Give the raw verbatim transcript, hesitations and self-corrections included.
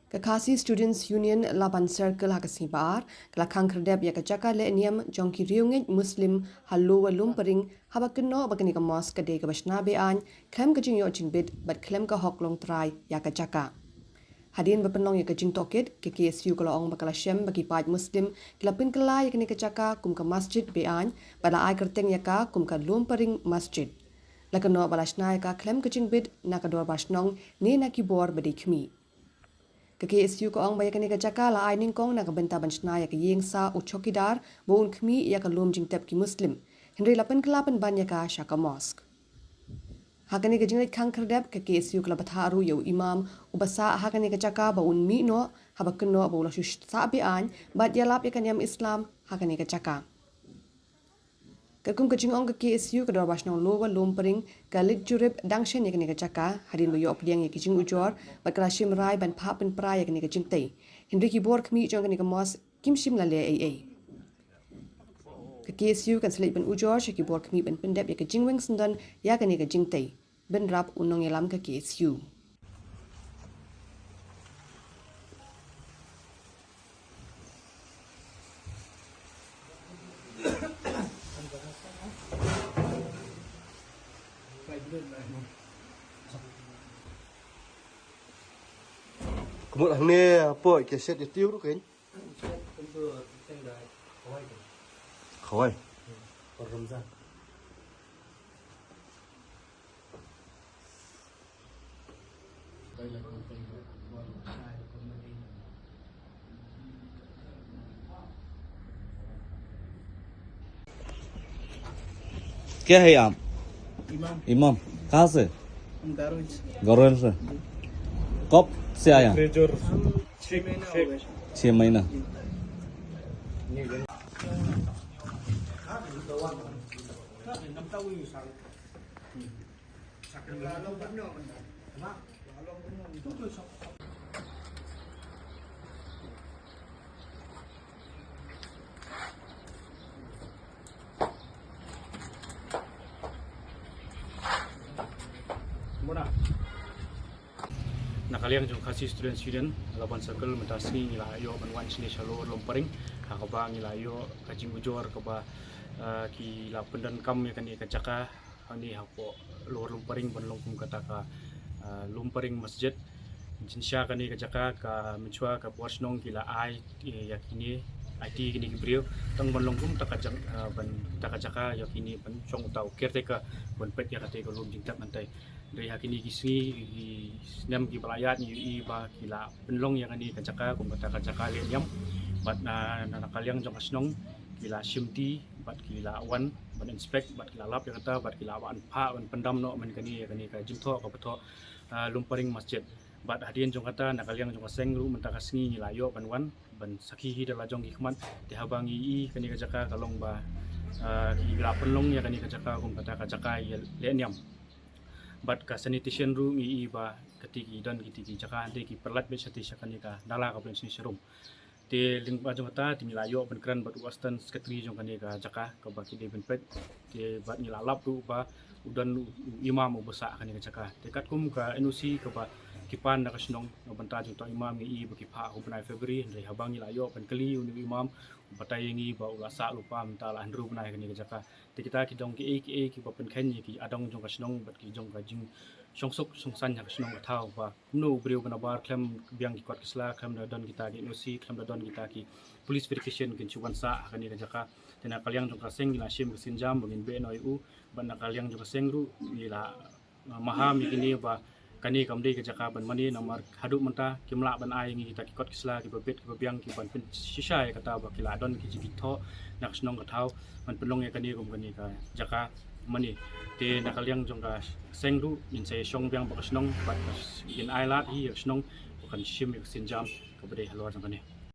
Ka Khasi Students Union Laban Circle ha ka sngi Ba-ar ka la khang khyrdep ïa ka jaka leh niam jong ki riewngeit Muslim ha Lower Lumparing, haba kynnoh ba kane ka mosque ka dei kaba shna be-aiñ khlem ka jingïoh jingbit bad khlem ka hok longtrai ïa ka jaka. Hadien ba pynlong ïa ka jingtohkit, ka K S U ka la ong ba ka la shem ba ki paid Muslim ki la pynkylla ïa kane ka jaka kum ka masjid be-aiñ bad la ai kyrteng ïa ka kum ka Lumparing Masjid. La kynnoh ba la shna ïa ka khlem ka jingbit na ka dorbar shnong ne na ki bor ba dei khmih. Ka K S U ka ong ba ïa kane ka jaka la ai nyngkong na ka bynta ban shna ïa ka ïing sah u chowkidar ba un khmih ïa ka lum jingtep ki Muslim, hynrei la pynkylla pynban ïa ka sha ka mosque. Ha kane ka jingleit khang khyrdep, ka K S U ka la bthah ruh ïa u imam uba sah ha kane ka jaka ba un mih noh, haba kynnoh ba u la shu sah be-aiñ bad ïalap ïa ka niam Islam ha kane ka jaka. Katkum ka jingong ka K S U, ka dorbar shnong Lower Lumparing ka leit jurip dang shen ïa kane ka jaka hadien ba ïoh pdiang ïa ki jingujor bad ka la shim rai ban phah pynpra ïa kane ka jingtei. Hynrei ki bor khmih jong kane ka mosque kim shym la leh ei ei. Ka K S U kan sa leit ban ujor sha ki bor khmih ban pyndep ïa ka jingweng syndon ïa kane ka jingtei, bynrap u nongïalam ka K S U. Kumut hangne, hapoh ka shed ïa tiew ruh kein. Khawai. क्या है आप? इमाम। इमाम। कहाँ से? हम गारो से। गारो से। कब से आया? हम छह महीना हो गया। छह महीना। Na ka liang jong Khasi Students Union Laban Circle, mynta sngi ngi la ïoh ban wan shane sha Lower Lumparing, ha kaba ngi la ïoh ka jingujor kaba, eh, ki la pyndonkam ïa kane ka jaka hangne hapoh Lower Lumparing ban long kum kata ka, eh, Lumparing Masjid. Jingshisha kane ka jaka ka mynshuwa ka bor shnong ki la ai, eh, ïa kine, aiti kine ki briew tang ban long kum kata ka jaka, eh, ban kata ka jaka ïa kine ban shong uta u caretaker ban peit ïa kata ka lum jingtep mynta. Hynrei ha kine ki sngi, ki snem kiba la ïaid ngi ïohi ba ki la pynlong ïa kane ka jaka kum kata ka jaka leh niam. Bad na, na, na ka liang jong ka shnong ki la shimti bad ki la wan ban inspect bad ki la lap ïa kata bad ki la wan phah ban pyndam noh man kane ïa kane ka jingthoh kaba thoh, ah, Lumparing Masjid. Bad hadien jong kata na ka liang jong ka seng ruh mynta ka sngi ngi la ïoh ban wan ban sakhi hi da la jong ki khmat. Te haba ngi ïohi kane ka jaka ka long ba, ah, ki la pynlong ïa kane ka jaka kum kata ka jaka ïa leh niam. Bad ka sanitation ruh ngi ïohi ba kiti ki don kiti ki jaka hynrei ki pyrlait beit shatei sha kane ka dala kaba don shane sharum. Te lyngba jong kata te ngi la ïoh ban kren bad u assistant secretary jong kane ka jaka kaba ki dei ban peit. Te bad ngi la lap ruh ba u don u, u imam uba sah kane ka jaka. Te katkum ka N O C kaba ki pan na ka shnong na bynta jong uta u imam ngi ïohi ba ki phah ha u bnai February, hynrei haba ngi la ïoh ban kylli une u imam u batai ïa ngi ba u la sah lypa mynta la hynriew bnai ha kane ka jaka. Te kita ki dong kiei kiei kiba pynkheiñ ïa ki adong jong ka shnong bad ki jong ka jingshong suk shong saiñ ha ka shnong ka thaw ba kumno u briew ba nabar khlem biang ki kot ki sla, khlem da don kita ki N O C, khlem da don kita ki police verification kin shu wan sah ha kane ka jaka. Te na ka liang jong ka seng ngi la shim ka sienjam ba ngin beh noh ïa u bad na ka liang jong ka seng ruh ngi la, uh, maham ïa kine ba kane kam dei ka jaka ban mane namar haduh mynta kim lah ban ai ïa ngi kita ki kot ki sla kiba bit kiba biang kiban pynshisha ïa kata ba ki la don ki jingthoh na ka shnong ka thaw ban pynlong ïa kane kum kane ka jaka mane. Te na ka liang jong ka seng ruh ngin sa ïashong biang bad ka shnong bad ngin ai lad hi ïa ka shnong ba kan shim ïa ka sienjam kaba dei halor jong kane.